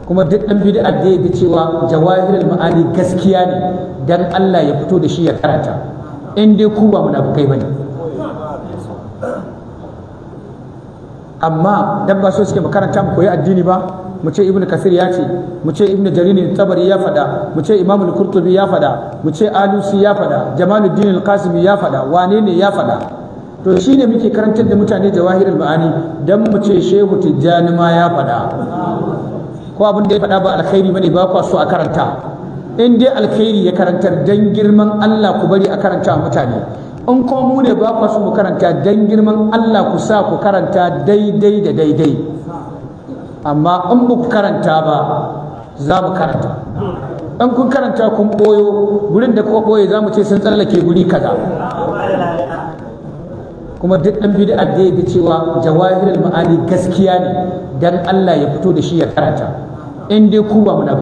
Kuma duk ɗan bid'a da ya cewa Jawahirul Ma'ani gaskiya ne, dan Allah ya fito da shi ya karanta, in dai ku ba munafukai bane. Amma dan ba so suke mu karanta mu koyi addini ba, mu ce Ibn Kasir ya ce, mu ce Ibn Jarir Tabari ya faɗa, mu ce Imam Al-Qurtubi ya faɗa, mu ce Alusi ya faɗa, Jamaluddin Al-Qasimi ya faɗa, wane ne ya faɗa. To shine muke karantar da mutane Jawahirul Ma'ani dan mu ce Shehu Tijjani ma ya faɗa. Ko abin da ya faɗa ba alkhairi bane, ba kwa so a karanta. In dai alkhairi ya karantar, dan girman Allah ku bari a karanta mutane. In ko mu ne ba kwa so mu karanta, dan girman Allah ku sa ku karanta daidai da daidai. Amma in ba ku karanta ba, za mu karanta. In kun karanta kun ɓoyo gurin da kuka ɓoye, za mu ce sun tsallake guri kaza. Kuma duk ɗan bid'a da ya cewa Jawahirul Ma'ani gaskiya ne, dan Allah ya fito da shi ya karanta, in dai ku ba muna